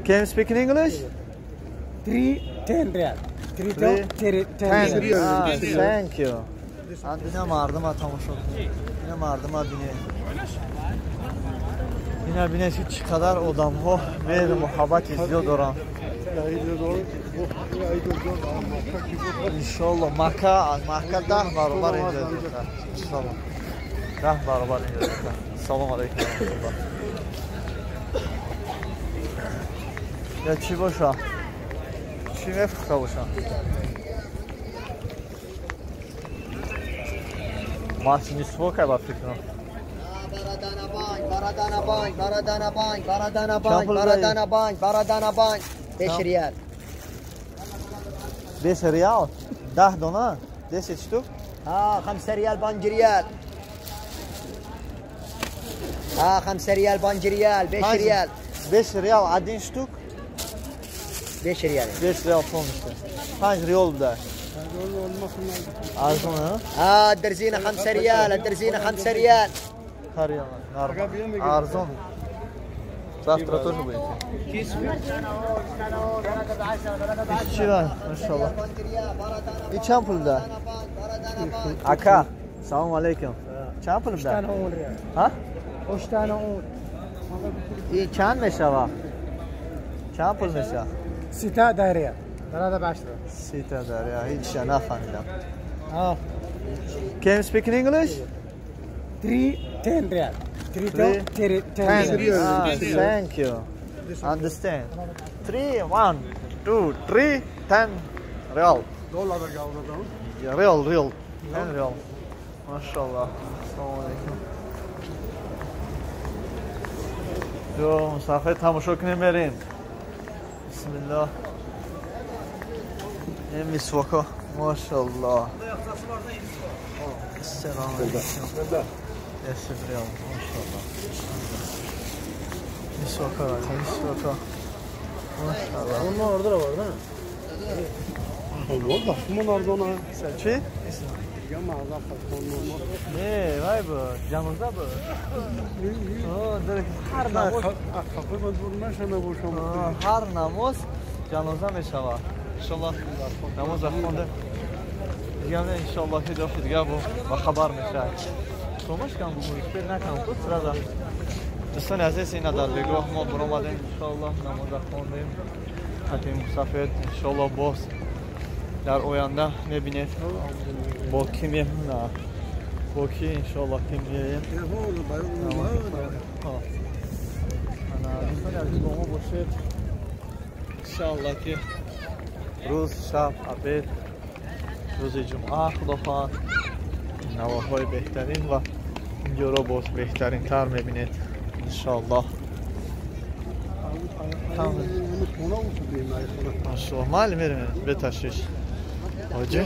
Can you speak in English? 3 10 riyal. 3 10 riyal. Thank you. Ина мардума тамошо кунед. Ина мардума бинед. Ина бинед ки чӣ қадар одамҳо меҳру муҳаббати зиёд доранд. Иншолло Макка аз Макка 10 баробар инҷо зиёдтар. Иншолло 10 баробар инҷо зиёдтар. Салом алейкум ва раҳматуллоҳ. Я чӣ боша? Чӣ мефурӯхта бошам? Мисвок ба фикрам. Baradana bank, 5 riyal. 5 riyal? 10 дона? 10 штук? ها 5 ريال 5 ريال. ها 5 ريال 5 ريال 5 ريال. 5 ريال 1 штук? 5 ريال. 5 ريال полностью. 5 ريال буда. Арзон, а? ها الدرزينة 5 ريال، الدرزينة 5 ريال. Нормально. Арзон. Завтра тоже будете. Чӣ, иншаллоҳ. И чанд пул да? Ака, салом алейкум. Чанд пул да? Ҳа? И чанд мешава? Чанд пул мешава? 6 ده ريال. 3 ب 10. 6 ده ريال. ҳеҷ нафаҳмидам. Can you speak in English? 3 10 ريال. 3 10 ريال. Thank you. Understand. 3 1 2 3 10 ريال. ريال ريال 10 ريال. ما شاء الله. السلام عليكم. دو مسافر تماشا کنیم بریم. بسم الله. این مسواکا ماشاءالله. السلام علیکم. 10 ريال ماشاءالله. مسواکا مسواکا ماشاءالله. Onlar orada da var değil mi? Allah bunlar arzona. Чӣ? Не, вай буд, ҷаноза буд. Ҳар намоз ҳар намоз ҷаноза мешавад. Иншаллоҳ намоза хондем. Дигар не, иншаллоҳ ки дафъи дигар ба хабар мешавад. Сомаш кам буд, успел накам тут сразу. Дӯстони азиз, ина дар бегоҳ мо баромадем, иншаллоҳ намоза хондем. Хатими мусафир, иншаллоҳ боз дар оянда мебинед бо ки мемона, бо ки иншаллоҳ ки меоем. Дӯстони азиз, бо мо бошед. Иншаллоҳ ки рӯз, шаб, обед, рӯзи ҷумъа, худо хоҳад наворҳои беҳтарин ва инҷоро боз беҳтаринтар мебинед иншаллоҳ. Машаллоҳ, майли мерем беташвиш. Ҳоҷӣ.